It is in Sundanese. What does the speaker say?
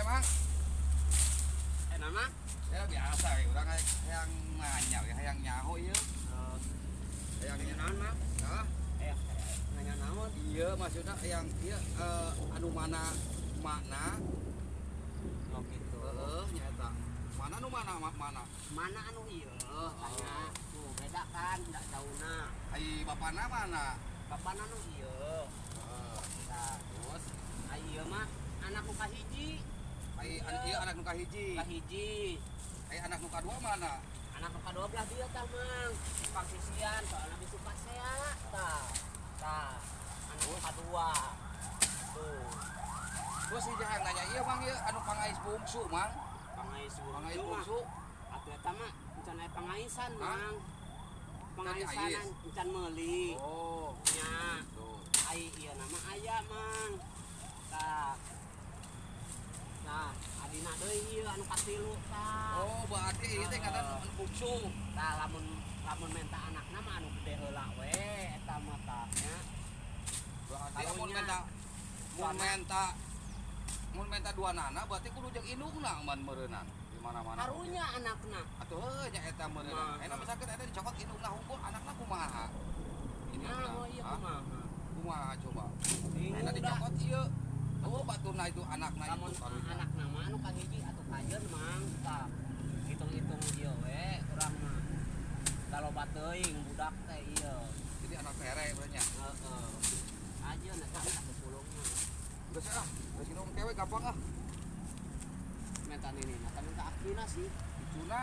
Mang. Eh, nama? Ya biasa we urang hayang nanya we, hayang nyaho ieu. Hayang Nanya naon, Mang? Hah? Eh, nanya naon? Iya, maksudnya hayang ieu anu mana makna. Oh, gitu. Heeh, nya eta. Mana nu mana mana? Mana anu ieu? Tanya. Tuh, beda kan, enggak daunna. Ai bapana mana? Bapana nu ieu. Heeh. Tah, Terus ai ieu mah anak nu kahiji. Ai anu ieu anak nu kahiji. Kahiji. Ai anak nu kadua mana? Anak nu kadua belah dia tah, Mang. Pangsisian soalna bisa pasea tah. Tah, anak nu kadua. Tuh, Terus si hayang nanya ieu, Mang, ieu anu pangais bungsu, Mang. Pangais Pangais bungsu mah. bungsu. Atuh eta mah encan aya pangaisan, Hah? Mang. Can diais? Pangaisanan encan meuli. Oh, Nya. tuh. Ai ieu nama aya, Mang. Tah. Tah, adina deui ieu anu katilu tah. Oh, berarti ieu teh ngaran anu bungsu. Tah, lamun lamun menta anakna mah anu gede heula we eta mah tah nya. Berarti mun Karunya. Menta mun menta mun menta dua nana berarti kudu jeung indungna man meureunnan di mana-mana. Karunya anakna. Atuh heuh nya eta meureunnan. Mah. Enak misalkan eta dicokot indungna hungkul, anakna kumaha? Indungna. Nah, oh iya, Hah? Kumaha? Kumaha coba? Bingung Enak dah. Dicokot ieu. Oh, baturna itu anakna Lamun itu karunya. Anakna mah anu kahiji atuh kajeun, Mang. Tah. Hitung-hitung ieu we urang mah. Kalau teuing budak teh ieu. Jadi anak tere berarti. Heeh. Kajeun eta anak sulungna. Geus ah, geus kitu kewe gampang ah. Menta nini, nah minta akina sih. Icuna.